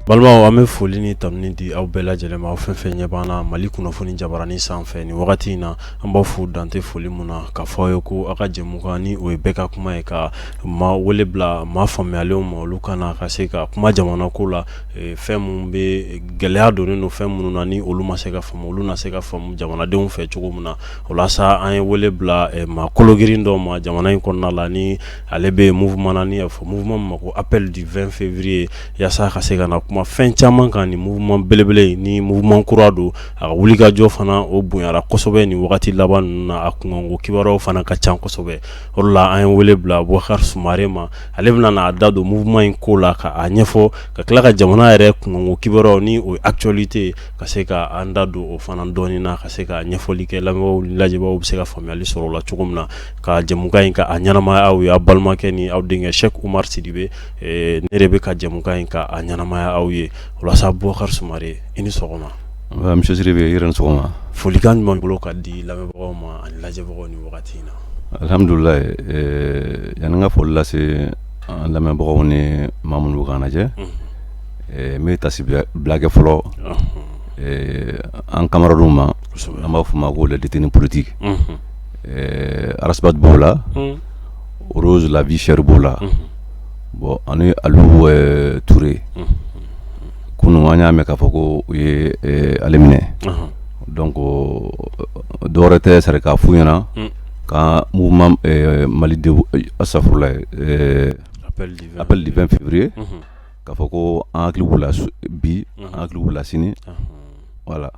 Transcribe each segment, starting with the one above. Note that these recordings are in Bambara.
Balimaw, an bɛ foli ni tanuni di aw bɛɛ lajɛlen ma, aw fɛn fɛn ɲɛ b'an na Mali kunnafoni jabaranin sanfɛ nin wagati in na. An b'aw fo dante foli mun na, ka fɔ aw ye ko aw ka jɛmukan ni o ye bɛɛ ka kuma ye, ka maa wele bila maa faamuyalenw ma, olu ka na ka se ka kuma jamana ko la, fɛn minnu bɛ gɛlɛya donnen don fɛn minnu na, ni olu ma se ka faamu, olu na se ka faamu jamanadenw fɛ cogo min na. O la sa, an ye wele bila maa kologirin dɔ ma jamana in kɔnɔna la, ni ale bɛ mouvement na, ni a fɔ mouvement ma ko Appel du 20 février, yaasa ka se ka na kuma fɛn caman kan. Ni mouvement belebele, ni mouvement kura don, a ka wulikajɔ fana o bonyara kosɛbɛ nin wagati laban ninnu na, a kunkanko kibaruyaw fana ka ca kosɛbɛ. O la, an ye wele bila Bubakari Sumare ma. Ale bɛna n'a da don mouvement in ko la, ka a ɲɛfɔ, ka tila ka jamana yɛrɛ kunkanko kibaruyaw, ni o ye actualité, ka se ka an da don o fana dɔɔnin na, ka se ka ɲɛfɔli kɛ lamɛnbaaw ni lajɛbaaw bɛ se ka faamuyali sɔrɔ o la cogo min na. Ka jɛmukan in ka a ɲɛnamaya aw ye, aw balimakɛ ni aw denkɛ Sɛki Umaru Sidibe, ne de bɛ ka jɛmukan in ka a ɲɛnamaya aw ye. O la sa, Bubakari Sumare, i ni sɔgɔma. Monsieur Sidibe, i yɛrɛ ni sɔgɔma. Folikan jumɛn bolo ka di lamɛnbagaw ma ani lajɛbagaw ni wagati in na? Alhamdulilayi, yanni n ka foli lase an lamɛnbagaw ni maa minnu bɛ k'an lajɛ, n bɛ taasibila kɛ fɔlɔ an camarades ma, an b'a fɔ ma ko les détenus politiques. Ras Bath b'o la, Rose la vie chère b'o la, bon, ani Aliou Touré. Kunun an y'a mɛn k'a fɔ ko u ye ale minɛ. Donc dɔwɛrɛ tɛ, c'est k'a f'u ɲɛna ka mouvement Mali debout, astafurulayi, Appel du 20 février, k'a fɔ ko an hakili b'u la bi, an hakili b'u la sini, voilà.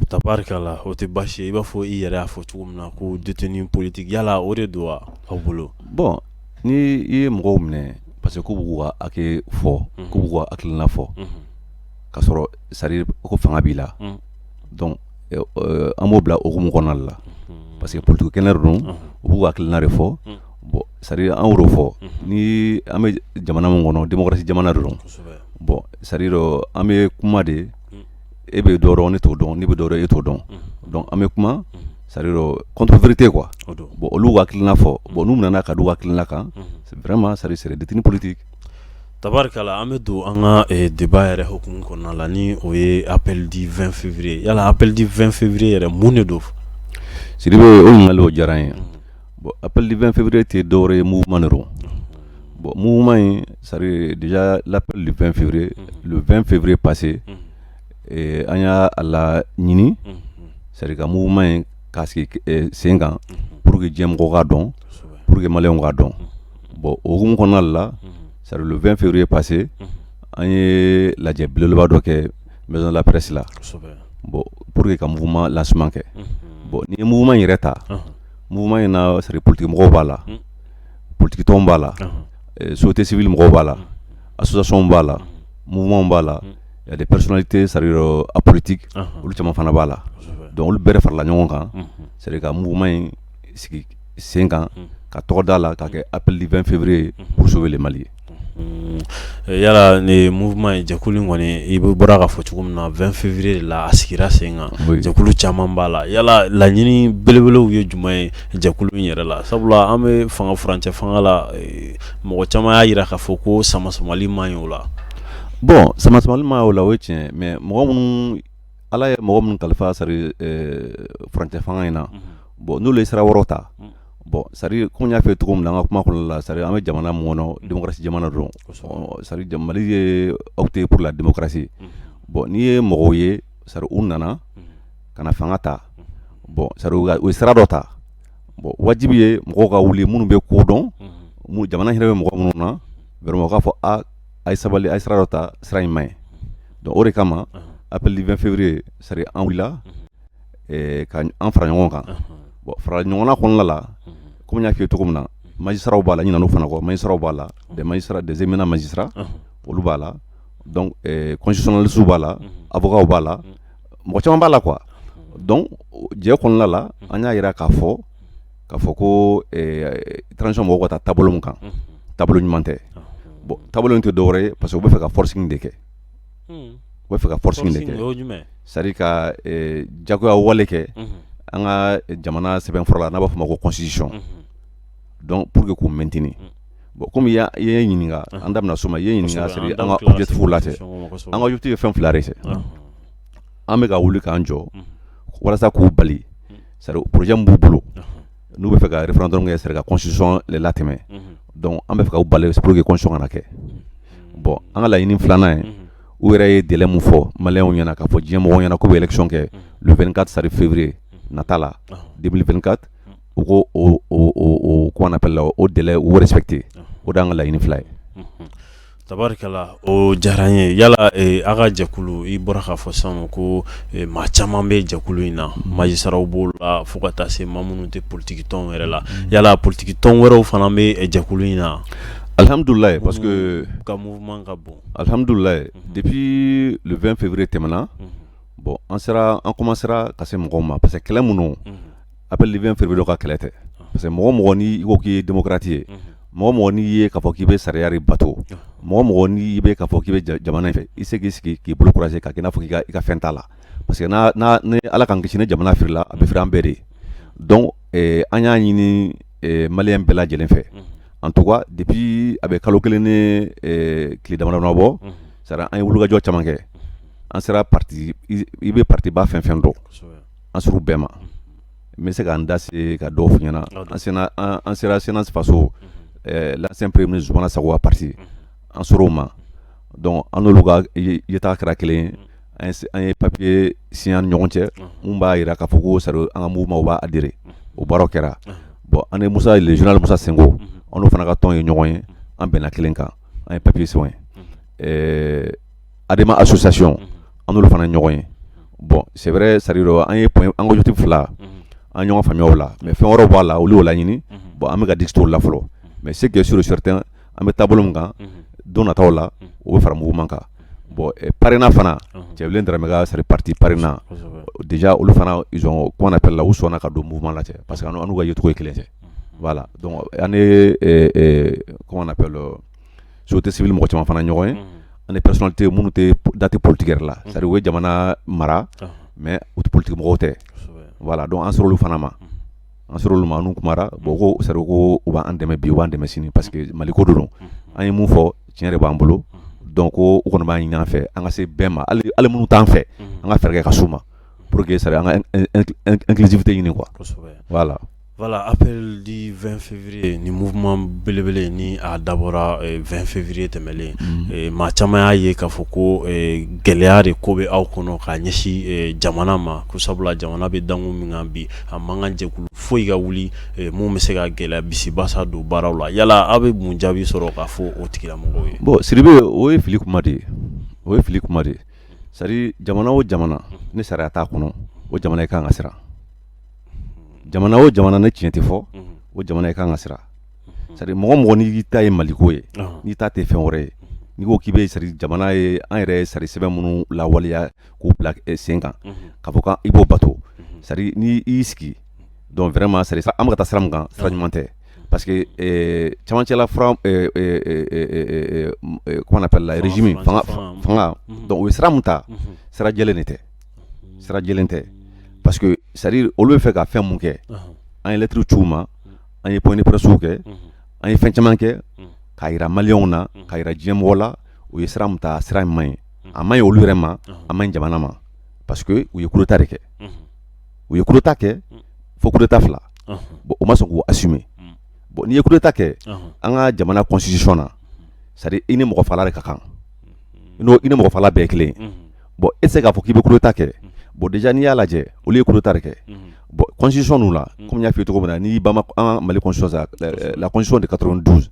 Tabarikala, o tɛ baasi ye. I b'a fɔ i yɛrɛ y'a fɔ cogo min na ko détenu politique, yala o de don wa aw bolo? Bon, ni i ye mɔgɔw minɛ parce que k'u b'u ka hakɛ fɔ, k'u b'u ka hakilina fɔ, k'a sɔrɔ c'est à dire ko fanga b'i la, donc an b'o bila hokumu kɔnɔna la, parce que politique kɛnɛ de don, u b'u ka hakilina de fɔ. Bon, c'est à dire an y'o de fɔ, ni an bɛ jamana min kɔnɔ, démocratie jamana de don. Bon, c'est à dire an bɛ kuma de, e bɛ dɔ dɔn, ne t'o dɔn, ne bɛ dɔ dɔn, e t'o dɔn. Donc an bɛ kuma, c'est à dire contre vérité quoi. Bon, olu ka hakilina fɔ, bon, n'u nana ka d'u ka hakilina kan, vraiment, c'est à dire c'est des détenus politiques. Tabarikala, an bɛ don an ka débat yɛrɛ hokumu kɔnɔna la, ni o ye Appel du 20 février. Yala Appel du 20 février yɛrɛ, mun de don? Sidibe, o ɲininkali o diyara n ye. Bon, Appel du 20 février tɛ dɔwɛrɛ ye, mouvement de don. Bon, mouvement in, c'est à dire déjà l'appel du 20 février, le 20 février passé, an y'a la ɲini, c'est à dire ka mouvement in k'a sigi sen kan pour que diɲɛ mɔgɔw k'a dɔn, pour que maliyɛnw k'a dɔn. Bon, o hukumu kɔnɔna la, c'est à dire le 20 février passé, an ye lajɛ belebeleba dɔ kɛ Maison de la Presse la, bon, pour que ka mouvement lancement kɛ. Bon, n'i ye mouvement in yɛrɛ ta, mouvement in na, c'est à dire politique mɔgɔw b'a la, politique tɔnw b'a la, société civile mɔgɔw b'a la, association b'a la, mouvement b'a la, il y a des personnalités, c'est à dire apolitiques, olu caman fana b'a la. Donc olu bɛɛ de farala ɲɔgɔn kan, c'est à dire ka mouvement in sigi sen kan, ka tɔgɔ da la k'a kɛ Appel du 20 février pour sauver le Mali. Yala ni mouvement in, jɛkulu in kɔni, i bɛ bɔra k'a fɔ cogo min na, 20 février de la a sigira sen kan, jɛkulu caman b'a la. Yala laɲini belebelew ye jumɛn ye jɛkulu in yɛrɛ la? Sabula an bɛ fanga furancɛ fanga la, mɔgɔ caman y'a jira k'a fɔ ko sama samali man ɲi o la. Bon, sama samali man ɲi o la, o ye tiɲɛ, mais mɔgɔ minnu Ala ye mɔgɔ minnu kalifa, c'est à dire furancɛ fanga in na, bon, n'olu ye sira wɛrɛw ta, bon, c'est à dire komi n y'a fɔ cogo min na an ka kuma kɔnɔna la, c'est à dire an bɛ jamana min kɔnɔ, démocratie jamana don, c'est à dire Mali ye opté pour la démocratie. Bon, n'i ye mɔgɔw ye, c'est à dire u nana ka na fanga ta, bon, c'est à dire u ye sira dɔ ta, bon, wajibi ye mɔgɔw ka wuli, minnu bɛ ko dɔn, jamana hinɛ bɛ mɔgɔ minnu na, vraiment, u k'a fɔ a a ye sabali, a ye sira dɔ ta, sira in man ɲi. Donc o de kama Appel du 20 février, c'est à dire an wulila ka an fara ɲɔgɔn kan. Bon, fara ɲɔgɔnna kɔnɔna la, komi n y'a f'i ye cogo min na, magistrats b'a la, n ɲinɛna o fana kɔ, magistrats b'a la, des magistrats, des éminents magistrats, olu b'a la, donc constitutionnalistes b'a la, avocats b'a la, mɔgɔ caman b'a la quoi. Donc jɛ kɔnɔna la, an y'a yira k'a fɔ ko transition mɔgɔw ka taa taabolo min kan, taabolo ɲuman tɛ. Bon, taabolo in tɛ dɔwɛrɛ ye, parce que u bɛ fɛ ka forcing de kɛ, u bɛ fɛ ka forcing de kɛ, c'est à dire ka jagoya wale kɛ an ka jamana sɛbɛnfura la, n'a b'a fɔ o ma ko constitution, donc pour que k'u maintenir. Bon, komi i ye ɲininka, an da bɛna s'o ma. I ye ɲininka, c'est à dire an ka objectif la cɛ, an ka objectif ye fɛn fila de cɛ. An bɛ ka wuli k'an jɔ walasa k'u bali, c'est à dire projet min b'u bolo, n'u bɛ fɛ ka référendum kɛ, c'est à dire ka constitution latɛmɛ. Donc an bɛ fɛ ka u bali pour que constitution kana kɛ. Bon, an ka laɲini filanan ye, u yɛrɛ ye délai mun fɔ maliyɛnw ɲɛna, k'a fɔ diɲɛ mɔgɔw ɲɛna k'u bɛ élection kɛ le 24, c'est à dire février nata la 2024, u ko o comment on appelle, o délai u respecter. O de y'an ka laɲini fila ye. Tabarikala, o diyara n ye. Yala aw ka jɛkulu, i bɔra k'a fɔ sisan ko maa caman bɛ jɛkulu in na, magistrat b'o la, fo ka taa se maa minnu tɛ politiki tɔn yɛrɛ la. Yala politiki tɔn wɛrɛw fana bɛ jɛkulu in na? Alhamdulilayi, parce que ka mouvement ka bon. Alhamdulilayi, depuis le 20 février tɛmɛna, bon, an sera, an commencera ka se mɔgɔw ma, parce que kɛlɛ minnu, appel du 20 février ka kɛlɛ tɛ, parce que mɔgɔ mɔgɔ n'i ko k'i ye démocrate ye, mɔgɔ mɔgɔ n'i ye k'a fɔ k'i bɛ sariya de bato, mɔgɔ mɔgɔ n'i bɛ k'a fɔ k'i bɛ jamana in fɛ, i se k'i sigi k'i bolo croiser k'a kɛ i n'a fɔ k'i ka fɛn t'a la, parce que n'a ni Ala k'an kisi, ni jamana firila, a bɛ firi an bɛɛ de. Donc an y'a ɲini maliyɛn bɛɛ lajɛlen fɛ. En tout cas, depuis a bɛ kalo kelen ni tile dama dama bɔ, c'est à dire an ye wulikajɔ caman kɛ. An sera parti, i bɛ parti ba fɛn fɛn dɔn, an ser'u bɛɛ ma. N bɛ se k'an da se ka dɔw f'i ɲɛna. An sera CNAS Faso, l'ancien premier ministre Zumana Sago ka parti, an ser'o ma. Donc an n'olu ka yeta kɛra kelen ye. An ye papier signé an ni ɲɔgɔn cɛ mun b'a jira k'a fɔ ko c'est à dire an ka mouvement b'a adhéré. O baaraw kɛra. Bon, an ni Musa, le général Musa Senko, an n'o fana ka tɔn ye ɲɔgɔn ye, an bɛnna kelen kan, an ye papier sɛbɛn. ADEMA association, an n'olu fana ɲɔgɔn ye. Bon, c'est vrai, c'est à dire an ye point, an ka objectif fila, an ɲɔgɔn faamuya o la, mais fɛn wɛrɛw b'a la, olu y'o laɲini. Bon, an bɛ ka discuter o la fɔlɔ, mais ce qui est sûr et certain, an bɛ taabolo min kan, don nataw la, o bɛ fara mouvement kan. Bon, PARENA fana, Cɛbilen Daramɛ ka, c'est à dire parti PARENA, déjà olu fana, ils ont, comment on appelle la, u sɔnna ka don mouvement la cɛ, parce que an n'u ka yecogo ye kelen cɛ. Voilà, donc an ni, comment on appelle, société civile mɔgɔ caman fana ɲɔgɔn ye, an ni personnalité minnu tɛ da tɛ politique yɛrɛ la, c'est à dire u ye jamana mara, mais u tɛ politique mɔgɔw tɛ. Voilà, donc an ser'olu fana ma, an ser'olu ma, an n'u kumara. Bon, ko c'est à dire ko u b'an dɛmɛ bi, u b'an dɛmɛ sini, parce que Mali ko de don. An ye mun fɔ, tiɲɛ de b'an bolo. Donc ko u kɔni b'a ɲini an fɛ an ka se bɛɛ ma, hali minnu t'an fɛ, an ka fɛɛrɛ kɛ ka s'u ma pour que c'est à dire an ka inclusivité ɲini quoi. Voilà. Voilà, appel du 20 février ni mouvement belebele ni a dabɔra 20 février tɛmɛlen, maa caman y'a ye k'a fɔ ko gɛlɛya de ko bɛ aw kɔnɔ k'a ɲɛsin jamana ma, ko sabula jamana bɛ dankun min kan bi, a man kan jɛkulu foyi ka wuli mun bɛ se ka gɛlɛya bisibasa don baaraw la. Yala aw bɛ mun jaabi sɔrɔ k'a fɔ o tigilamɔgɔw ye? Bon, Sidibe, o ye fili kuma de ye, o ye fili kuma de ye. C'est à dire jamana o jamana ni sariya t'a kɔnɔ, o jamana i kan ka siran. Jamana o jamana ni tiɲɛ tɛ fɔ, o jamana i kan ka siran. C'est à dire mɔgɔ mɔgɔ n'i ta ye Maliko ye, n'i ta tɛ fɛn wɛrɛ ye, n'i ko k'i bɛ, c'est à dire jamana ye, an yɛrɛ ye, c'est à dire sɛbɛn minnu lawaleya k'u bila sen kan, k'a fɔ k'i b'o bato, c'est à dire n'i y'i sigi, donc vraiment, c'est à dire an bɛ ka taa sira min kan, sira ɲuman tɛ, parce que cɛmancɛla fura, comment on appelle la, régime fanga, donc u ye sira mun ta, sira jɛlen de tɛ, sira jɛlen tɛ, parce que c'est à dire olu bɛ fɛ ka fɛn mun kɛ, an ye lettre ci u ma, an ye point de presse kɛ, an ye fɛn caman kɛ k'a yira maliyɛnw na, k'a yira diɲɛmɔgɔ la, u ye sira mun ta, sira in man ɲi. A man ɲi olu yɛrɛ ma, a man ɲi jamana ma, parce que u ye coup d'état de kɛ, u ye coup d'état kɛ fo coup d'état fila. Bon, u ma sɔn k'u assumer. Bon, n'i ye coup d'état kɛ, an ka jamana constitution na, c'est à dire i ni mɔgɔ fagala de ka kan, i ni mɔgɔ fagala bɛɛ ye kelen ye. Bon, e tɛ se k'a fɔ k'i bɛ coup d'état kɛ. Bon, déjà n'i y'a lajɛ, olu ye coup d'état de kɛ. Bon, constitution ninnu la, komi n y'a f'i ye cogo min na, n'i ba an Mali constitution, la constitution de 92,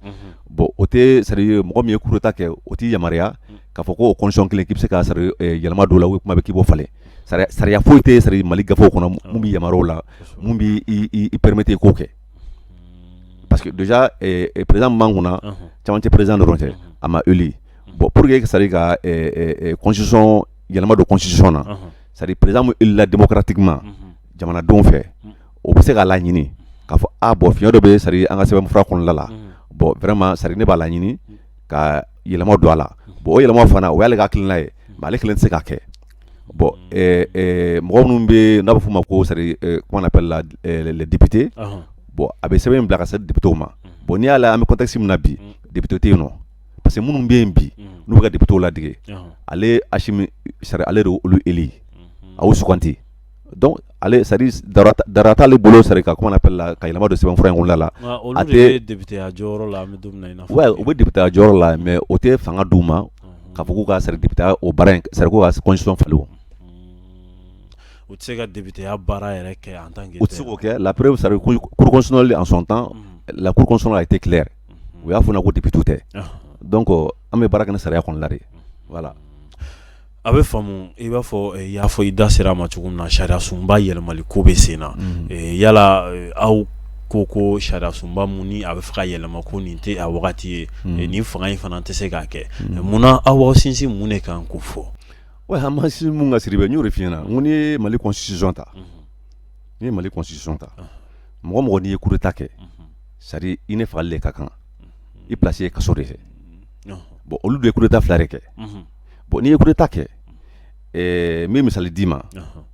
bon, o tɛ, c'est à dire mɔgɔ min ye coup d'état kɛ, o t'i yamaruya k'a fɔ ko o constitution kelen k'i bɛ se ka, c'est à dire yɛlɛma don o la, ou kuma bɛ k'i b'o falen. Sariya foyi tɛ, c'est à dire Mali gafew kɔnɔ mun b'i yamaruya o la, mun b'i i permettre i k'o kɛ, parce que déjà président min b'an kunna, cɛmancɛ président dɔrɔn tɛ, a ma élu. Bon, pour que, c'est à dire ka constitution yɛlɛma don constitution na, c'est à dire président min élu la démocratiquement jamanadenw fɛ, o bɛ se k'a laɲini k'a fɔ a bon, fiɲɛ dɔ bɛ, c'est à dire an ka sɛbɛnfura kɔnɔna la, bon, vraiment, c'est à dire ne b'a laɲini ka yɛlɛma don a la. Bon, o yɛlɛma fana, o y'ale ka hakilina ye, mais ale kelen tɛ se k'a kɛ. Bon, mɔgɔ minnu bɛ n'a bɛ f'o ma ko, c'est à dire comment on appelle la, les députés, bon, a bɛ sɛbɛn in bila ka se députés ma. Bon, n'i y'a lajɛ, an bɛ contexte min na bi, député tɛ yen nɔ, parce que minnu bɛ yen bi, n'u bɛ ka député ladege, ale Assimi, c'est à dire ale de olu éli, a y'u suganti. Donc ale, c'est à dire dara t'ale bolo, c'est à dire ka, comment on appelle la, ka yɛlɛma don sɛbɛnfura in kɔnɔna la. Olu de bɛ député ya jɔyɔrɔ la, an bɛ don min na i n'a fɔ. Ouais, u bɛ député ya jɔyɔrɔ la, mais o tɛ fanga d'u ma k'a fɔ k'u ka, c'est à dire député o baara in, c'est à dire k'u ka constitution falen o. U tɛ se ka député ya baara yɛrɛ kɛ en tant que. U tɛ se k'o kɛ. La preuve, c'est à dire cour constitutionnelle, en son temps, la cour constitutionnelle a été claire. U y'a fɔ ɲɛna ko député tɛ. Donc an bɛ baara kɛ ni sariya kɔnɔna de, voilà. A bɛ faamu. I b'a fɔ i y'a fɔ, i da sera a ma cogo min na, sariya sunba yɛlɛmali ko bɛ sen na. Yala aw ko sariya sunba mun ni a bɛ fɛ ka yɛlɛma, ko nin tɛ a wagati ye, nin fanga in fana tɛ se k'a kɛ, munna aw b'aw sinsin mun de kan k'o fɔ? Ouais, an b'an sinsin mun kan, Sidibe, n y'o de f'i ɲɛna. N ko n'i ye Mali constitution ta, n'i ye Mali constitution ta, mɔgɔ mɔgɔ n'i ye coup d'état kɛ, c'est à dire i ni fagali de ka kan, i place ye kaso de ye. Bon, olu de ye coup d'état fila de kɛ. Bon, n'i ye coup d'état kɛ, n bɛ misali d'i ma.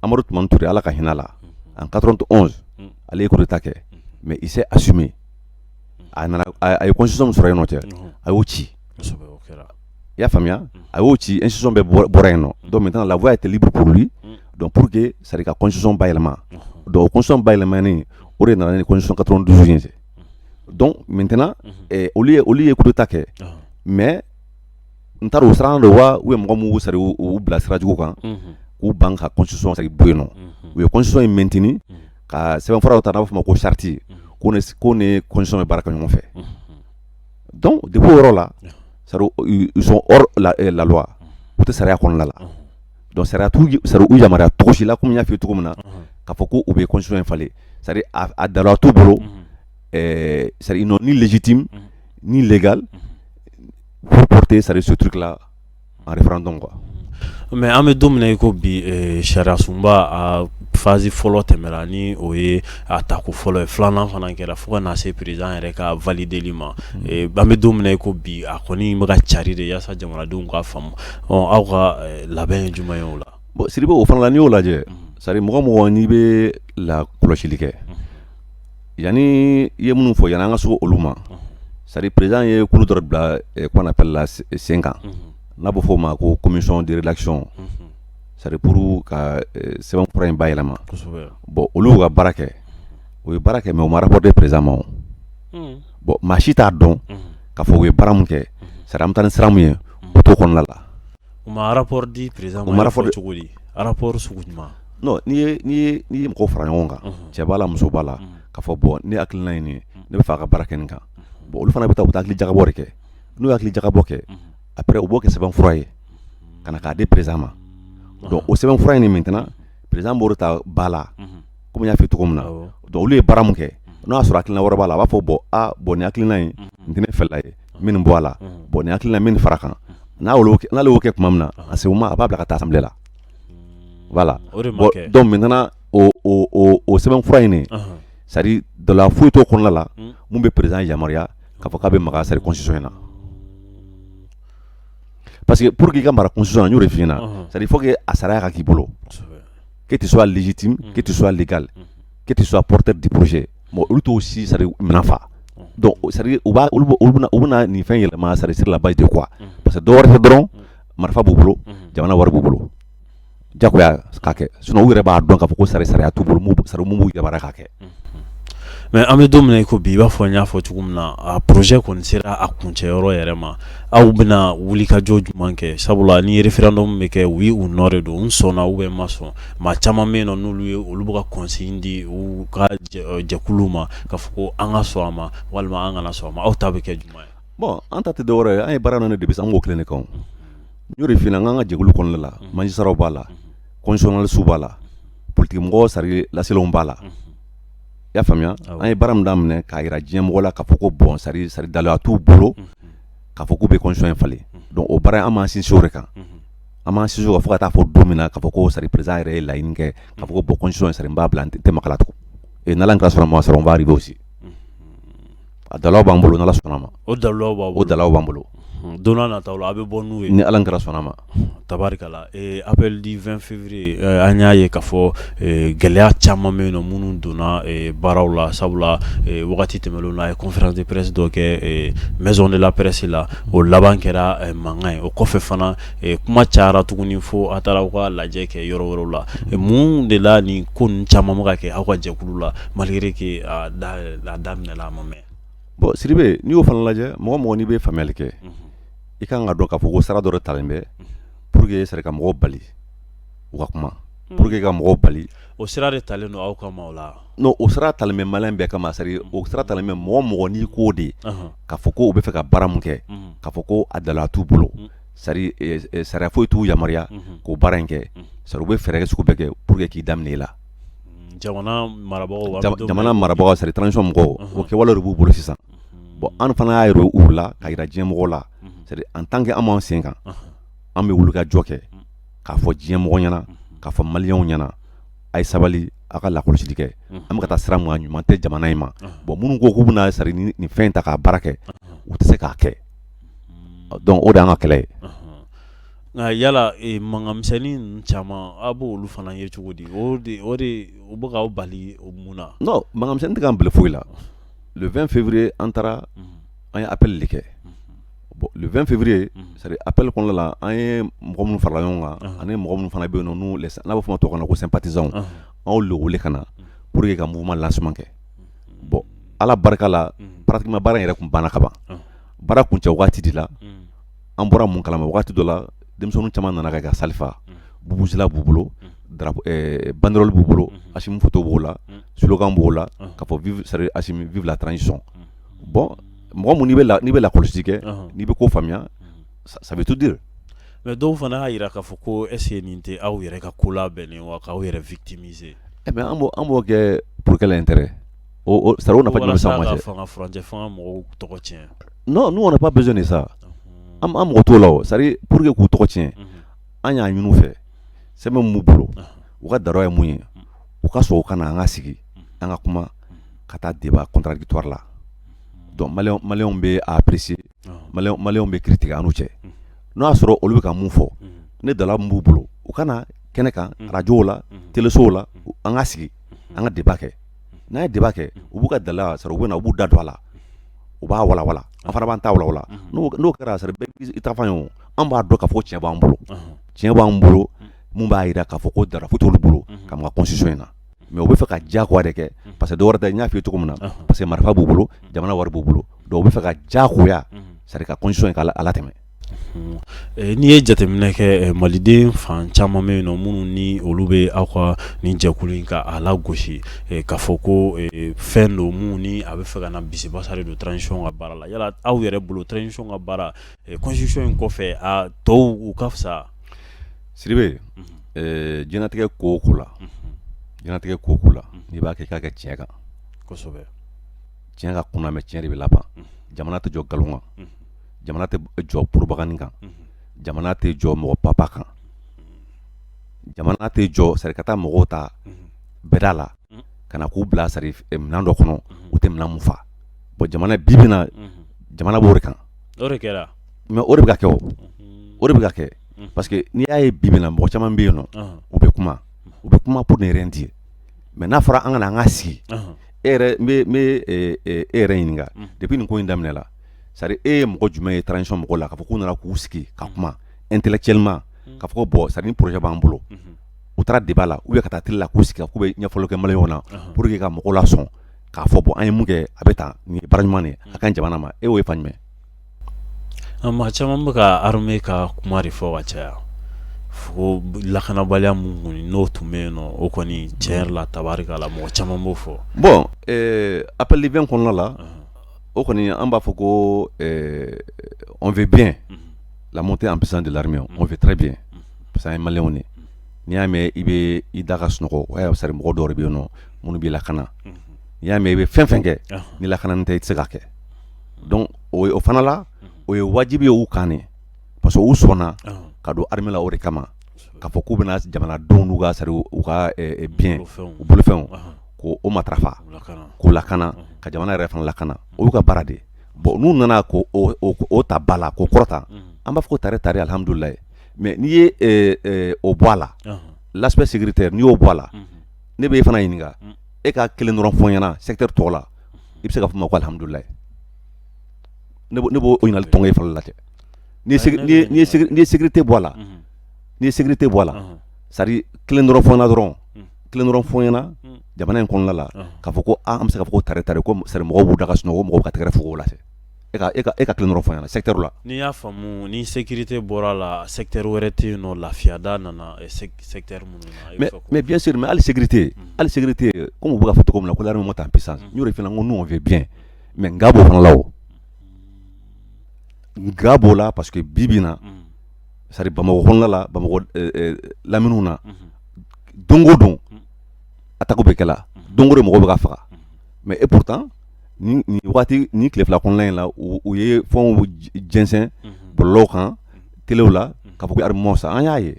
Amadu Tumani Ture, Ala ka hinɛ a la, en 91, ale ye coup d'état kɛ, mais il s'est assumé. A nana, a ye constitution min sɔrɔ yen nɔ cɛ, a y'o ci. I y'a faamuya? A y'o ci, institution bɛɛ bɔra yen nɔ. Donc maintenant, la voie était libre pour lui, donc pour que, c'est à dire ka constitution bayɛlɛma. Donc o constitution bayɛlɛmani, o de nana ni constitution 92 ye. Donc maintenant, olu ye coup d'état kɛ, mais n t'a dɔn o siran don wa, ou bien mɔgɔ mun c'est à dire u bila sira jugu kan k'u ban ka constitution, c'est à dire bɔ yen nɔ. U ye constitution in maintenir, ka sɛbɛnfura dɔ ta n'a bɛ f'o ma ko charte, ko ni constitution bɛ baara kɛ ɲɔgɔn fɛ. Donc depuis o yɔrɔ la, c'est à dire ils sont hors la loi, u tɛ sariya kɔnɔna la. Donc sariya t'u, c'est à dire u yamaruya cogo si la, komi n y'a f'i ye cogo min na, k'a fɔ ko u bɛ constitution in falen, c'est à dire a daluya t'u bolo, c'est à dire ils n'ont ni légitime ni légal pour porter, c'est à dire ce truc là en référendum, quoi. Mais an bɛ don min na i ko bi, sariya sunba a phase fɔlɔ tɛmɛra, ni o ye a tako fɔlɔ ye, filanan fana kɛra fo ka na se président yɛrɛ ka valideli ma. An bɛ don min na i ko bi, a kɔni bɛ ka cari de yaasa jamanadenw k'a faamu. Aw ka labɛn ye jumɛn ye o la? Bon, Sidibe, o fana la, n'i y'o lajɛ, c'est à dire mɔgɔ mɔgɔ n'i bɛ la kɔlɔsili kɛ, yanni i ye minnu fɔ, yanni an ka se olu ma, c'est à dire président ye kulu dɔ bila, qu'on appelle la, sen kan, n'a bɛ fɔ o ma ko commission de rédaction, c'est à dire pour ka sɛbɛn fura in bayɛlɛma. Bon, olu y'u ka baara kɛ, u ye baara kɛ, mais u ma rapport di président ma. O bon, maa si t'a dɔn k'a fɔ u ye baara mun kɛ, c'est à dire an bɛ taa ni sira mun ye, o t'o kɔnɔna la. U ma rapport di président ma? U ma rapport. Cogo di? Rapport sugu jumɛn? Non, n'i ye mɔgɔw fara ɲɔgɔn kan, cɛ b'a la, muso b'a la, k'a fɔ bon, ne hakilina ye nin ye, ne bɛ fɛ a ka baara kɛ nin kan. Bon, olu fana bɛ taa, u bɛ taa hakili jagabɔ de kɛ. N'u ye hakili jagabɔ kɛ, après u b'o kɛ sɛbɛn fura ye ka na k'a di président ma. Donc o sɛbɛn fura in maintenant, président b'o de ta ba la, komi n y'a f'i ye cogo min na. Donc olu ye baara mun kɛ, n'o y'a sɔrɔ hakilina wɛrɛ b'a la, a b'a fɔ bon, a bon, nin hakilina in nin tɛ ne fɛla ye, n bɛ nin bɔ a la. Bon, nin hakilina, n bɛ nin fara kan. N'ale y'o kɛ tuma min na, en ce moment a b'a bila ka taa assemblée la, voilà. Bon, donc maintenant o sɛbɛn fura in nin, c'est à dire dalilu foyi t'o kɔnɔna la mun bɛ président yamaruya k'a fɔ k'a bɛ maga, c'est à dire constitution in na. Parce que pour que i ka mara constitution na, n y'o de f'i ɲɛna, c'est à dire il faut que a sariya ka k'i bolo, que tu sois légitime, que tu sois légal, que tu sois porteur du projet. Bon, olu t'o si, c'est à dire minɛn fa. Donc c'est à dire u b'a olu olu bɛna u bɛna nin fɛn yɛlɛma, c'est à dire sur la base de quoi? Parce que dɔ wɛrɛ tɛ dɔrɔn, marifa b'u bolo, jamana wari b'u bolo, jagoya k'a kɛ. Sinon u yɛrɛ b'a dɔn k'a fɔ ko sariya t'u bolo, c'est à dire mun b'u yamaruya k'a kɛ. Mais an bɛ don min na i ko bi, i b'a fɔ n y'a fɔ cogo min na, a projet kɔni sera a kuncɛyɔrɔ yɛrɛ ma. Aw bɛna wulikajɔ jumɛn kɛ? Sabula ni référendum bɛ kɛ, oui ou non de don, n sɔnna ou bien n ma sɔn. Maa caman bɛ yen nɔ, n'olu ye, olu bɛ ka consigne di u ka jɛkuluw ma k'a fɔ ko an ka sɔn a ma walima an kana sɔn a ma. Aw ta bɛ kɛ jumɛn ye? Bon, an ta tɛ dɔwɛrɛ ye, an ye baara nɔ depuis an b'o kelen de kan. N y'o de f'i ɲɛna, n k'an ka jɛkulu kɔnɔna la, magistrats b'a la, constitutionnalistes b'a la, politique mɔgɔ, c'est à dire laselenw b'a la. I y'a faamuya? An ye baara min daminɛ k'a yira diɲɛ mɔgɔ la k'a fɔ ko bon, c'est à dire daluya t'u bolo k'a fɔ k'u bɛ constitution in falen. Donc o baara, an b'an sinsin o de kan. An b'an sinsin o kan fo ka taa fɔ don min na k'a fɔ ko, c'est à dire président yɛrɛ ye laɲini kɛ k'a fɔ ko bon, constitution in, c'est à dire n b'a bila, n tɛ maga la tugun. Et n'Ala sɔnna ma sɔrɔ, on va arriver aussi. A daliluw b'an bolo, n'Ala sɔnna ma. O daliluw b'aw bolo? O daliluw b'an bolo. Don nataw la a bɛ bɔ n'u ye ni Ala kɛra sɔnna ma. Tabarikala appel du 20 février an y'a ye k'a fɔ gɛlɛya caman bɛ yen nɔ minnu donna baaraw la, sabula wagati tɛmɛnlenw na a ye conférence de presse dɔ kɛ maison de la presse la, o laban kɛra mankan ye. O kɔfɛ fana kuma cayara tuguni fo a taara aw ka lajɛ kɛ yɔrɔ wɛrɛw la. Mun de la nin ko ninnu caman bɛ ka kɛ aw ka jɛkulu la malgré que a daminɛla a ma mɛn? Bon Sidibe, n'i y'o fana lajɛ, mɔgɔ mɔgɔ n'i bɛ faamuyali kɛ, i ka kan ka dɔn k'a fɔ ko sira dɔ de talen bɛ pour que c'est ka mɔgɔw bali u ka kuma, pour que ka mɔgɔw bali. O sira de talen don aw kama o la? Non, o sira talen bɛ malien bɛɛ kama. C'est à dire o sira talen bɛ mɔgɔ mɔgɔ n'i k'o de k'a fɔ ko u bɛ fɛ ka baara mun kɛ, k'a fɔ ko a daliya t'u bolo, c'est à dire sariya foyi t'u yamaruya k'o baara in kɛ, c'est à dire u bɛ fɛɛrɛ sugu bɛɛ kɛ pour que k'i daminɛ i la. Jamana marabagaw. Jamana marabagaw, c'est à dire transition mɔgɔw, o kɛwale de b'u bolo sisan. Bon, an fana y'a yira u la, ka yira diɲɛ mɔgɔw la, c'est à dire en tant que an b'an sen kan, an bɛ wuli ka jɔ kɛ k'a fɔ diɲɛ mɔgɔ ɲɛna, k'a fɔ maliyɛnw ɲɛna, a ye sabali, a ka lakɔlɔsili kɛ, an bɛ ka taa sira mun kan, ɲuman tɛ jamana in ma. Bon, minnu ko k'u bɛna c'est à dire nin fɛn in ta k'a baara kɛ, u tɛ se k'a kɛ. Donc o de y'an ka kɛlɛ ye. Nka yala mankanmisɛnnin ninnu caman, aw b'olu fana ye cogo di? O de o de u bɛ k'aw bali mun na? Non, mankanmisɛnnin tɛ k'an bali foyi la. Le 20 février, an taara, an ye appel de kɛ. Bon, le 20 février, c'est à dire appel kɔnɔna la, an ye mɔgɔ minnu farala ɲɔgɔn kan ani mɔgɔ minnu fana bɛ yen nɔ, n'u n'a bɛ fɔ o ma tubabukan na ko sympathisants, an y'olu de wele ka na pour que ka mouvement lancement kɛ. Bon, Ala barika la, pratiquement baara in yɛrɛ tun banna ka ban. Baara kuncɛ waati de la, an bɔra mun kalama, waati dɔ la denmisɛnnin caman nana ka salle fa, vuvuzela b'u bolo, drapeau, banderole b'u bolo, Assimi photo b'o la, slogan b'o la, k'a fɔ vive, c'est à dire Assimi, vive la transition. Bon, mɔgɔ mun n'i bɛ lakɔlɔsili kɛ, n'i bɛ ko faamuya, ça veut tout dire. Mais dɔw fana y'a jira k'a fɔ ko est ce que nin tɛ aw yɛrɛ ka ko labɛnnen wa, k'aw yɛrɛ victimiser? Eh mais an b'o kɛ pour quel intérêt? O c'est à dire o nafa jumɛn bɛ se anw ma? Walasa ka fanga furancɛ fanga mɔgɔw tɔgɔ tiɲɛ. Non, nous on n'a pas besoin de ça. An mɔgɔ t'o la o. C'est à dire pour que k'u tɔgɔ tiɲɛ, an y'a ɲini u fɛ, sɛbɛn min b'u bolo, u ka darura ye mun ye, u ka sɔn u ka na an ka sigi, an ka kuma, ka taa débat contradictoire la. Donc maliyɛnw bɛ a apprécier, maliyɛnw bɛ critiquer an n'u cɛ. N'o y'a sɔrɔ olu bɛ ka mun fɔ, ne dala min b'u bolo, u ka na kɛnɛ kan, radio la, télésow la, an ka sigi, an ka débat kɛ. N'an ye débat kɛ, u b'u ka dala, c'est à dire u bɛ na, u b'u da don a la, u b'a walawala, an fana b'an ta walawala. N'o kɛra, c'est à dire bɛɛ b'i ta fɔ an ye. O an b'a dɔn k'a fɔ tiɲɛ b'an bolo, tiɲɛ b'an bolo, mun b'a jira k'a fɔ ko dara foyi t'olu bolo ka maga constitution in na. Mais u bɛ fɛ ka diyagoya de kɛ, parce que dɔwɛrɛ tɛ, n y'a f'i ye cogo min na, parce que marifa b'u bolo, jamana wari b'u bolo, donc u bɛ fɛ ka diyagoya, c'est à dire ka constitution in k'a latɛmɛ. N'i ye jateminɛ kɛ, maliden fan caman bɛ yen nɔ minnu ni olu bɛ aw ka nin jɛkulu in ka a lagosi, k'a fɔ ko fɛn don mun ni a bɛ fɛ ka na bisibasa de don transition ka baara la. Yala aw yɛrɛ bolo, transition ka baara constitution in kɔfɛ, a tɔw u ka fisa? Sidibe, diɲɛlatigɛ ko o ko la, diɲɛlatigɛ ko o ko la, n'i b'a kɛ, i k'a kɛ tiɲɛ kan. Tiɲɛ ka kunna, mais tiɲɛ de bɛ laban. Jamana tɛ jɔ nkalon kan, jamana tɛ jɔ propagande kan, jamana tɛ jɔ mɔgɔ papa kan, jamana tɛ jɔ, c'est à dire ka taa mɔgɔw ta bɛda la ka na k'u bila, c'est à dire minɛn dɔ kɔnɔ, u tɛ minɛn mun fa. Bon, jamana bi bi in na, jamana b'o de kan. O de kɛra. Mais o de bɛ ka kɛ, o o de bɛ ka kɛ, parce que n'i y'a ye bi bi in na, mɔgɔ caman bɛ yen nɔ, u bɛ kuma, u bɛ kuma pour ne rien dire. Mais n'a fɔra an ka na an ka sigi, e yɛrɛ, n bɛ e yɛrɛ ɲininka, depuis nin ko in daminɛ la, c'est à dire e ye mɔgɔ jumɛn ye transition mɔgɔw la k'a fɔ k'u nana k'u sigi ka kuma intellectuellement, k'a fɔ ko bon, c'est à dire ni projet b'an bolo, u taara débat la ou bien ka taa télé la k'u sigi k'u bɛ ɲɛfɔli kɛ maliyɛnw na pour que ka mɔgɔw lasɔn k'a fɔ bon, an ye mun kɛ, a bɛ tan, nin ye baara ɲuman de ye, a ka ɲi jamana ma? E y'o ye fan jumɛn? Maa caman bɛ ka armée ka kuma de fɔ ka caya fo lakanabaliya mun kɔni n'o tun bɛ yen nɔ, o kɔni tiɲɛ yɛrɛ la, tabarikala, mɔgɔ caman b'o fɔ. Bon, appel du 20 kɔnɔna la, o kɔni an b'a fɔ ko on veut bien la montée en puissance de l'armée, on veut très bien, parce que an ye maliyɛnw de. N'i y'a mɛn i bɛ i da ka sunɔgɔ, o y'a sɔrɔ mɔgɔ dɔw de bɛ yen nɔ minnu b'i lakana. N'i y'a mɛn i bɛ fɛn fɛn kɛ, ni lakana tɛ, i tɛ se k'a kɛ. Donc o fana la, o ye wajibi ye u kan de, parce que u sɔnna ka don armée la o de kama, k'a fɔ k'u bɛna jamanadenw n'u ka, c'est à dire u ka bien, u bolofɛnw, k'o matarafa, k'o lakana, ka jamana yɛrɛ fana lakana, o y'u ka baara de ye. Bon, n'u nana ko o ta ba la k'o kɔrɔta, an b'a fɔ ko tare tare, alihamudulilayi. Mais n'i ye o bɔ a la, l'aspect sécuritaire, n'i y'o bɔ a la, ne bɛ e fana ɲininka, e ka kelen dɔrɔn fɔ n ɲɛna secteur tɔw la, i bɛ se ka fɔ ma ko alihamudulilayi? Ne b'o ɲininkali tɔngɔ e fana la cɛ. N'i ye sécurité bɔ a la, n'i ye sécurité bɔ a la, c'est à dire kelen dɔrɔn fɔ n ɲɛna dɔrɔn, kelen dɔrɔn fɔ n ɲɛna jamana in kɔnɔna la, k'a fɔ ko an bɛ se k'a fɔ ko tare tare, ko c'est à dire mɔgɔw b'u da ka sunɔgɔ, mɔgɔw bɛ ka tɛgɛrɛ fɔ o la. E ka kelen dɔrɔn fɔ n ɲɛna secteur la. N'i y'a faamu, ni sécurité bɔra la, secteur wɛrɛ tɛ yen nɔ, lafiyada nana secteur minnu na. Mais bien sûr, mais hali sécurité, comme u bɛ ka fɔ cogo min na ko l'armée monte en puissance, n y'o de f'i ɲɛna, n ko nous on veut bien, mais nka b'o fana la, o nka b'o la, parce que bi bi in na, c'est à dire Bamakɔ kɔnɔna la, Bamakɔ laminiw na, don o don attaque bɛ kɛ la, don o don mɔgɔw bɛ ka faga. Mais et pourtant nin waati ni tile 2 kɔnɔna in la, u ye fɛnw jɛnsɛn bɔlɔlɔw kan, telew la, k'a fɔ ko armement san, an y'a ye.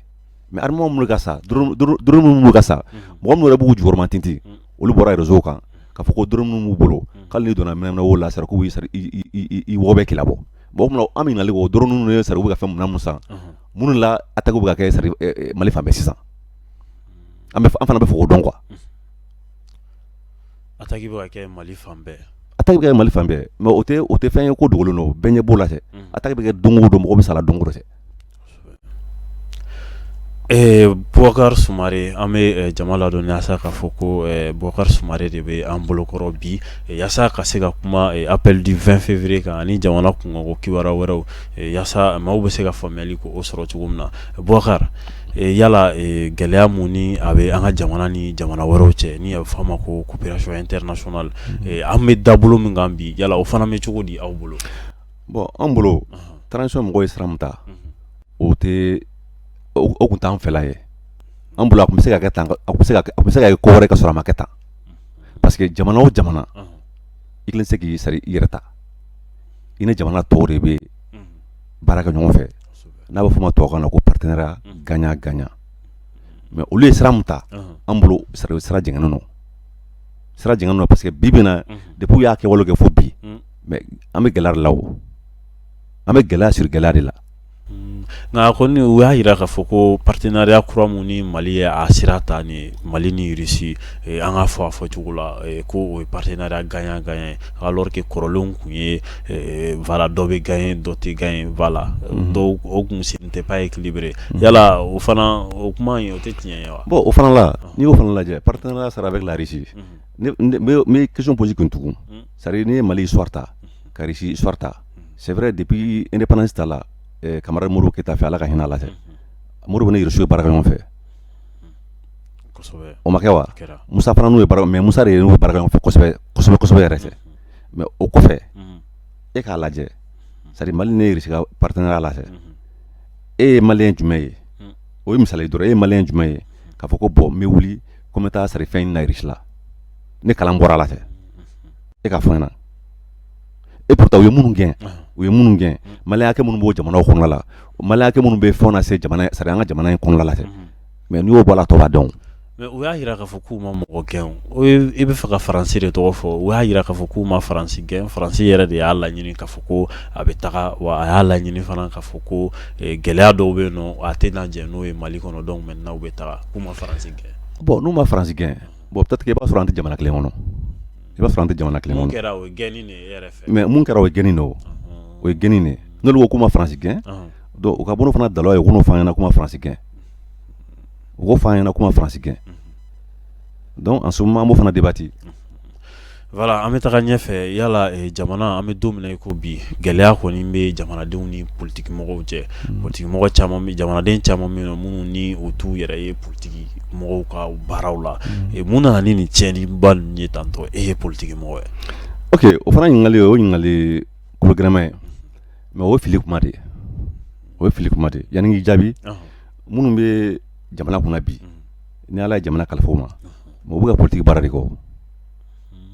Mais armement minnu ka sa, drone minnu bɛ ka sa, mɔgɔ minnu yɛrɛ b'u jukɔrɔma tintin, olu bɔra réseau kan k'a fɔ ko drone minnu b'u bolo, k'ale n'i donna minɛn o la, sara k'u i wɔbɛ k'i labɔ. Bon, o tuma an bɛ ɲininkali kɛ, o drone ninnu ye, sari u bɛ ka fɛn minɛn mun san, minnu la attaque bɛ ka kɛ, sari Mali fan bɛɛ sisan, an fana bɛ fɛ k'o dɔn quoi. Attaque bɛ ka kɛ Mali fan bɛɛ. Attaque bɛ kɛ Mali fan bɛɛ, mais o tɛ fɛn ye ko dogolen don, bɛɛ ɲɛ b'o la cɛ. Attaque bɛ kɛ don o don, mɔgɔ bɛ sa la don o don cɛ. Bubakari Sumare, an bɛ jama ladɔnniya sa k'a fɔ ko Bubakari Sumare de bɛ an bolokɔrɔ bi, yaasa ka se ka kuma appel du 20 février kan ani jamana kunkanko kibaruya wɛrɛw, yaasa maaw bɛ se ka faamuyali k'o sɔrɔ cogo min na. Bubakari, yala gɛlɛya mun ni a bɛ an ka jamana ni jamana wɛrɛw cɛ, ni a bɛ fɔ a ma ko coopération internationale, an bɛ dabolo min kan bi, yala o fana bɛ cogo di aw bolo? Bon, an bolo, transition mɔgɔw ye sira min ta, o tɛ o kun t'an fɛla ye. An bolo, a tun bɛ se ka kɛ tan, a tun bɛ se ka a tun bɛ se ka kɛ ko wɛrɛ ka sɔrɔ a ma kɛ tan, parce que jamana o jamana, i kelen tɛ se k'i sari i yɛrɛ ta, i ni jamana tɔw de bɛ baara kɛ ɲɔgɔn fɛ, n'a bɛ fɔ o ma tubabukan na ko partenariat gagnant gagnant. Mais olu ye sira min ta, an bolo sira jɛngɛnnen don, sira jɛngɛnnen don, parce que bi bi in na, depuis u y'a kɛwale kɛ fo bi, mais an bɛ gɛlɛya de la, o an bɛ gɛlɛya sur gɛlɛya de la. Nka kɔni u y'a jira k'a fɔ ko partenariat kura mun ni Mali ye a sira ta, ni Mali ni Russie, an ka fɔ a fɔcogo la ko o ye partenariat gagnant gagnant ye, alors que kɔrɔlenw tun ye, voilà, dɔ bɛ gagner, dɔ tɛ gagner, voilà, dɔw o kun ce n'était pas équilibré. Yala o fana, o kuma in, o tɛ tiɲɛ ye wa? Bon, o fana la, n'i y'o fana lajɛ, partenariat sera avec la Russie, ne n bɛ question poser kun tugun, c'est à dire n'i ye Mali histoire ta ka Russie histoire ta, c'est vrai, depuis indépendance ta la, camarade Modibo Keyita fɛ, Ala ka hinɛ a la cɛ, Modibo ni Russie ye baara kɛ ɲɔgɔn fɛ. O ma kɛ wa? Musa fana n'u ye baara, mais Musa de n'u ye baara kɛ ɲɔgɔn fɛ kosɛbɛ kosɛbɛ kosɛbɛ yɛrɛ cɛ. Mais o kɔfɛ, e k'a lajɛ, c'est à dire Mali ni Russie ka partenariat la cɛ, e ye malien jumɛn ye? O ye misali dɔrɔn. E ye malien jumɛn ye k'a fɔ ko bon, n bɛ wuli ko n bɛ taa sari fɛn ɲini na Russie la, ne kalan bɔra a la cɛ? E ka fɔ n ɲɛna. Et pourtant u ye minnu gɛn, u ye minnu gɛn, malien hakɛ minnu b'o jamanaw kɔnɔna la, malien hakɛ minnu bɛ fɛnw lase jamana, c'est à dire an ka jamana in kɔnɔna la cɛ, mais n'i y'o bɔ a la, tɔ b'a dɔn. Mais u y'a jira k'a fɔ k'u ma mɔgɔ gɛn o. I bɛ fɛ ka Faransi de tɔgɔ fɔ. U y'a jira k'a fɔ k'u ma Faransi gɛn. Faransi yɛrɛ de y'a laɲini k'a fɔ ko a bɛ taga wa. A y'a laɲini fana k'a fɔ ko gɛlɛya dɔw bɛ yen nɔ, a tɛna jɛn n'o ye Mali kɔnɔ. Donc maintenant u bɛ taga, k'u ma Faransi gɛn. Bon, n'u ma Faransi gɛn, bon, peut-être que i b'a sɔrɔ an tɛ jamana kelen kɔnɔ, i b'a sɔrɔ an tɛ jamana kelen kɔnɔ. Mun kɛra, o ye gɛnni de ye e yɛrɛ fɛ? Mais mun kɛra, o ye gɛnni de, o ye gɛnni de ye. N'olu ko k'u ma Faransi gɛn, donc u ka bɔ n'o fana dalaw ye, u k'o fɔ an ɲɛna k'u ma Faransi gɛn, u k'o fɔ an ɲɛna k'u ma Faransi gɛn. Donc en ce moment, an b'o fana débattre. Voilà, an bɛ taga ɲɛfɛ. Yala jamana, an bɛ don min na i ko bi, gɛlɛya kɔni bɛ jamanadenw ni politiki mɔgɔw cɛ. Politiki mɔgɔ caman bɛ, jamanaden caman bɛ yen minnu ni u t'u yɛrɛ ye politiki mɔgɔw ka baaraw la. Mun nana ni nin tiɲɛniba ninnu ye tantɔ? E ye politiki mɔgɔ ye. Ok, o fana ɲininkali, o ye ɲininkali kolo gɛlɛman ye, mais o ye fili kuma de ye, o ye fili kuma de ye. Yanni k'i jaabi, minnu bɛ jamana kunna bi, ni Ala ye jamana kalifa u ma, mais u bɛ ka politiki baara de kɛ, o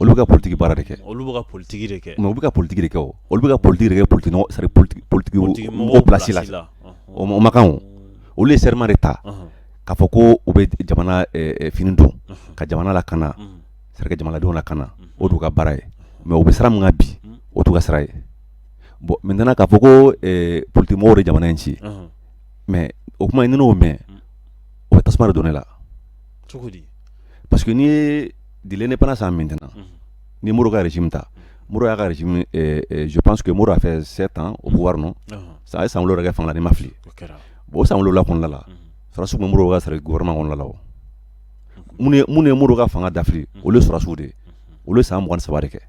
olu bɛ ka politiki baara de kɛ. Olu bɛ ka politiki de kɛ. Mais u bɛ ka politiki de kɛ, o olu bɛ ka politiki de kɛ, politique c'est à dire politique mɔgɔw place la. O ma kan, o olu ye serment de ta k'a fɔ ko u bɛ jamana fini don ka jamana lakana, c'est à dire ka jamanadenw lakana, o d'u ka baara ye. Mais u bɛ sira min kan bi, o t'u ka sira ye. Bon, maintenant k'a fɔ ko politique mɔgɔw de jamana in ci, mais o kuma in, ni n'o mɛn, o bɛ tasuma de don ne la. Cogo di? Parce que n'i ye de l'indépendance à maintenant, ni Modibo ka régime ta, Modibo y'a ka régime, je pense que Modibo a fait 7 ans au pouvoir, non? A ye san 7 kɛ fanga la, ni ma fili. Bon, o san 7 kɔnɔna la, sɔrɔdasiw tun bɛ Modibo ka sari gouvernement kɔnɔna la. O mun ye Modibo ka fanga dafiri? Olu ye sɔrɔdasiw de ye. Olu ye san 23 de kɛ.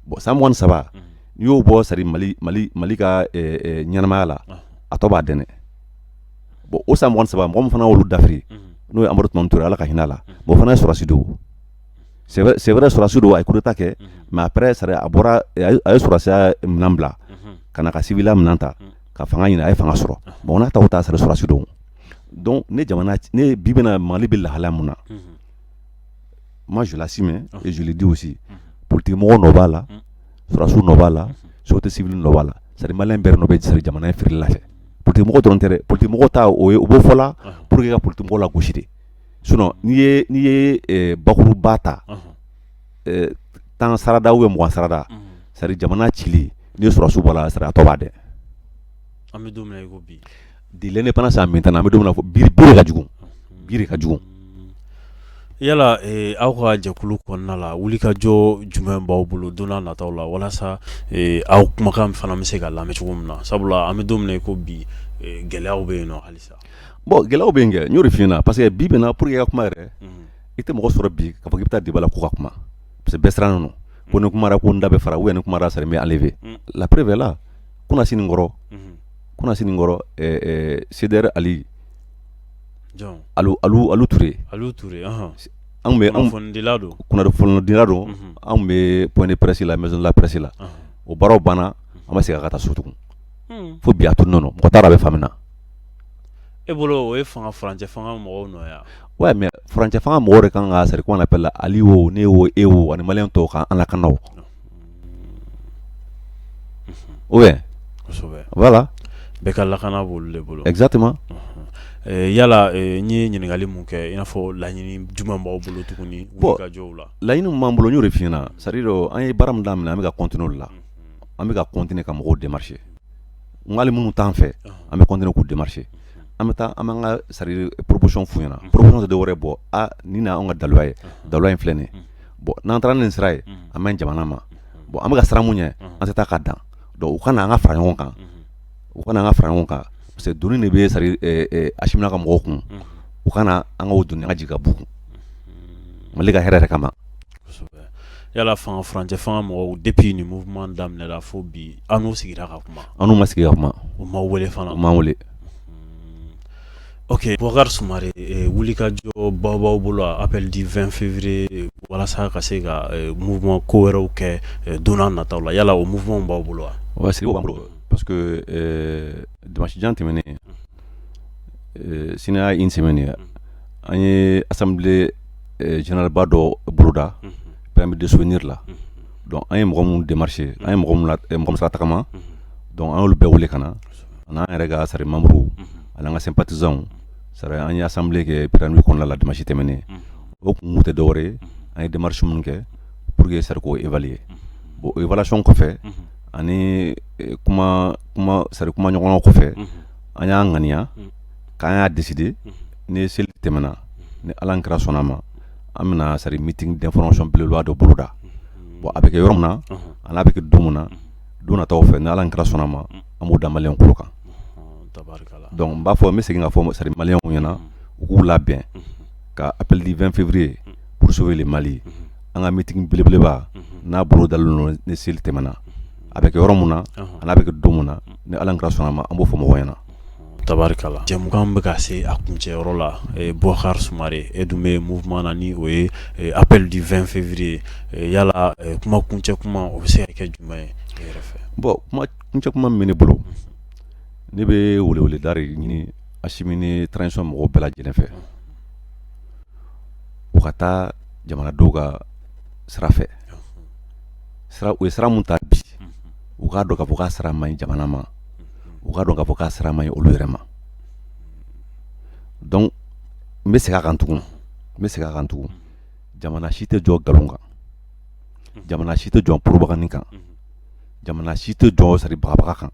Bon, san 23, n'i y'o bɔ sari Mali ka ɲɛnamaya la, a tɔ b'a dɛnɛ. Bon, o san 23, mɔgɔ min fana y'olu dafiri, n'o ye Amadu Tumani Ture, Ala ka hinɛ a la, bon, o fana ye sɔrɔdasi de ye. C'est vrai, sɔrɔdasi don, a ye coup d'état kɛ, mais après, c'est a bɔra, a ye sɔrɔdasiya minɛn bila ka na ka civil minɛn ta ka fanga ɲini, a ye fanga sɔrɔ. Bon, n'a ta o ta, c'est sɔrɔdasi don. Donc ne jamana ne bi bɛna Mali bɛ lahalaya mun na, moi je l'assume et je le dis aussi, politique mɔgɔw nɔ b'a la, sɔrɔdasiw nɔ b'a la, société civile nɔ b'a la, c'est à dire malien bɛɛ nɔ bɛ c'est jamana in firili la fɛ. Politique mɔgɔ dɔrɔn tɛ dɛ. Politique mɔgɔ ta, o ye o b'o fɔ la pour que ka politique mɔgɔ lagosi de. Sinon n'i ye bakuruba ta, 10 sarada ou bien 20 sarada, c'est à dire jamana cili, n'i ye sɔrɔdasiw bɔ a la, c'est à dire a tɔ b'a dɛ. An bɛ don min na i ko bi. De l'indépendance à maintenant, an bɛ don min na fɔ bi, bi de ka jugu, bi de ka jugu. Yala aw ka jɛkulu kɔnɔna la, wulikajɔ jumɛn b'aw bolo don n'a nataw la walasa aw kumakan fana bɛ se ka lamɛn cogo min na? Sabula an bɛ don min na i ko bi, gɛlɛyaw bɛ yen nɔ halisa. Bon, gɛlɛyaw bɛ yen kɛ, n y'o de f'i ɲɛna, parce que bi bɛna pour que i ka kuma yɛrɛ, i tɛ mɔgɔ sɔrɔ bi k'a fɔ k'i bɛ taa débat la k'u ka kuma, parce que bɛɛ sirannen don ko ni kumara ko n da bɛ fara, ou bien ni kumara, ça bɛ enlever. La preuve est là, kunasini kɔrɔ, CDR Ali Alu Alu Alu Ture. Alu Ture. Anw bɛ kunnafonidila don. Kunnafonidila don. Anw bɛ point de presse la, maison de la presse la. O baaraw banna, an ma segin ka taa so tugun fo bi. A tununnen don, mɔgɔ t'a dɔn a bɛ fan min na. E bolo, o ye fanga furancɛ fanga mɔgɔw nɔ ye wa? Ouais, mais furancɛ fanga mɔgɔw de kan ka, c'est comment on appelle, Ali o, ne o, e o, ani malien tɔw ka an lakana o, ou bien? Kosɛbɛ. Voilà. Bɛɛ ka lakana b'olu de bolo. Exactement. Yala n ye ɲininkali mun kɛ, i n'a fɔ laɲini jumɛn b'aw bolo tuguni wulikajɔw la? Laɲini min b'an bolo, n y'o de f'i ɲɛna, c'est à dire an ye baara min daminɛ, an bɛ ka continuer o de la. An bɛ ka continuer ka mɔgɔw démarcher. N hali minnu t'an fɛ, an bɛ continuer k'u démarcher. An bɛ taa, an b'an ka, c'est à dire proposition f'u ɲɛna. Proposition tɛ dɔwɛrɛ bɔ a nin na, anw ka daluya ye, daluya in filɛ nin ye. Bon, n'an taara ni nin sira ye, a man ɲi jamana ma. Bon, an bɛ ka sira mun ɲɛ, an tɛ taa ka dan. Donc u ka na an ka fara ɲɔgɔn kan, u ka na an ka fara ɲɔgɔn kan, parce que doni de bɛ, c'est à dire Assimi n'a ka mɔgɔw kun. U ka na an ka o doni, an ka jigin ka b'u kun Mali ka hɛrɛ yɛrɛ kama. Yala fanga furancɛ fanga mɔgɔw, depuis nin mouvement daminɛra fo bi, an n'u sigira ka kuma? An n'u ma sigi ka kuma. U ma wele fana? U m'an wele. Ok, Boubacar Soumare, wulikajɔ baw b'aw bolo, appel du 20 février, walasa ka se ka mouvement ko wɛrɛw kɛ don n'a nataw la. Yala o mouvement b'aw bolo wa? Ouais, sigi b'an bolo, parce que dimanche jan tɛmɛnen, sini y'a une semaine ye, an ye assemblée générale ba dɔ boloda pyramide de souvenir la. Donc an ye mɔgɔ minnu démarché, an ye mɔgɔ minnu mɔgɔ min sera tagama, donc an y'olu bɛɛ wele ka na, ani an yɛrɛ ka sari membre, ani an ka sympathisants. C'est an ye assemblée kɛ pyramide kɔnɔna la dimanche tɛmɛnen. O kun tɛ dɔwɛrɛ ye, an ye démarche minnu kɛ pour que sari k'o évaluer. Bon, évaluation kɔfɛ ani kuma kuma sari kuma ɲɔgɔnnaw kɔfɛ, an y'a ŋaniya k'an y'a décider, ni seli tɛmɛna, ni Ala kɛra sɔnna ma, an bɛna sari meeting d'information belebeleba dɔ boloda. Bon, a bɛ kɛ yɔrɔ min na, a n'a bɛ kɛ don min na, don nataw fɛ, ni Ala kɛra sɔnna ma, an b'o da maliyɛnw tulo kan. Donc n b'a fɔ, n bɛ segin k'a fɔ sari maliyɛnw ɲɛna, u k'u labɛn ka appel du 20 février pour sauver le Mali, an ka meeting belebeleba n'a bolo dalen don, ni seli tɛmɛna, a bɛ kɛ yɔrɔ min na, a n'a bɛ kɛ don min na, ni Ala kɛra sɔnna ma, an b'o fɔ mɔgɔw ɲɛna. Tabarikala, jɛmukan bɛ ka se a kuncɛyɔrɔ la. Boubacar Soumare, e dun bɛ mouvement na ni o ye appel du 20 février. Yala kuma kuncɛ kuma, o bɛ se ka kɛ jumɛn ye e yɛrɛ fɛ? Bon, kuma kuncɛ kuma min bɛ ne bolo, ne bɛ weleweleda de ɲini Assimi ni transition mɔgɔw bɛɛ lajɛlen fɛ, u ka taa jamanadenw ka sira fɛ. Sira u ye sira mun ta bi, u k'a dɔn k'a fɔ k'a sira man ɲi jamana ma, u k'a dɔn k'a fɔ k'a sira man ɲi olu yɛrɛ ma. Donc n bɛ segin a kan tugun, n bɛ segin a kan tugun, jamana si tɛ jɔ nkalon kan, jamana si tɛ jɔ propagande kan. Jamana si tɛ jɔ c'est à dire bagabaga kan.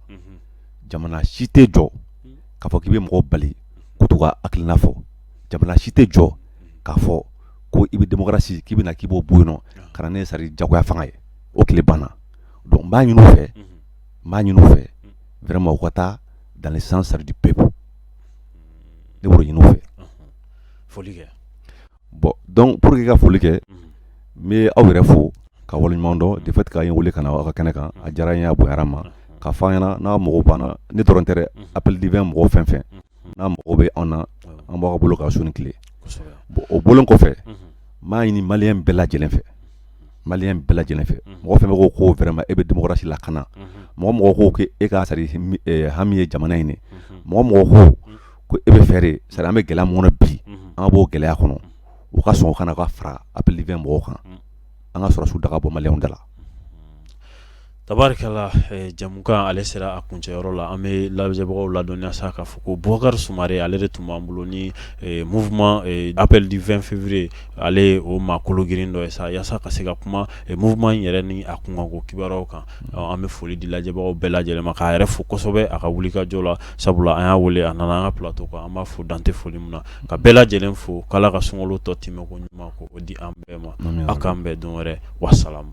Jamana si tɛ jɔ k'a fɔ k'i bɛ mɔgɔw bali k'u t'u ka hakilina fɔ. Jamana si tɛ jɔ k'a fɔ ko i bɛ démocratie k'i bɛna k'i b'o bɔ yen nɔ ka na ne c'est à dire jagoya fanga ye. O tile banna. Donc n b'a ɲini u fɛ, n b'a ɲini u fɛ vraiment, u ka taa dans le sens, c'est à dire, du peuple. Ne b'o ɲini u fɛ. Foli kɛ. Bon, donc pour que ka foli kɛ, n bɛ aw yɛrɛ fo ka waleɲuman dɔn de fait k'a ye wele ka na aw ka kɛnɛ kan. A diyara n ye, a bonyara n ma. K'a fɔ an ɲɛna, n'a mago banna, ne dɔrɔn tɛ dɛ, Appel du 20 mɔgɔ fɛn fɛn n'a mago bɛ anw na, an b'aw ka bolo kan su ni tile. Bon, o bɔlen kɔfɛ, n b'a ɲini malien bɛɛ lajɛlen fɛ, malien bɛɛ lajɛlen fɛ, mɔgɔ fɛn fɛn ko ko vraiment e bɛ démocratie lakana, mɔgɔ mɔgɔ ko k'e ka c'est à dire hami ye jamana in ye, mɔgɔ mɔgɔ ko ko e bɛ fɛ de, c'est à dire an bɛ gɛlɛya min kɔnɔ bi, an ka bɔ o gɛlɛya kɔnɔ, u ka sɔn u kana ka fara Appel du 20 mɔgɔw kan, an ka sɔrɔdasiw daga bɔ maliyɛnw da la. Tabarikala, jamukan ale sera a kuncɛyɔrɔ la. An bɛ lajɛbagaw ladɔnniya sa k'a fɔ ko Bubakari Sumare, ale de tun b'an bolo ni mouvement Appel du 20 février, ale o maa kologirin dɔ ye sa, yaasa ka se ka kuma mouvement in yɛrɛ ni a kunkanko kibaruyaw kan. An bɛ foli di lajɛbagaw bɛɛ lajɛlen ma, k'a yɛrɛ fo kosɛbɛ a ka wulikajɔ la, sabula an y'a wele, a nana an ka plateau kan. An b'a fo dante foli min na, ka bɛɛ lajɛlen fo, k'Ala ka sunkalo tɔ tɛmɛ ko ɲuman ko o di an bɛɛ ma. Aw k'an bɛn don wɛrɛ, wasalamu.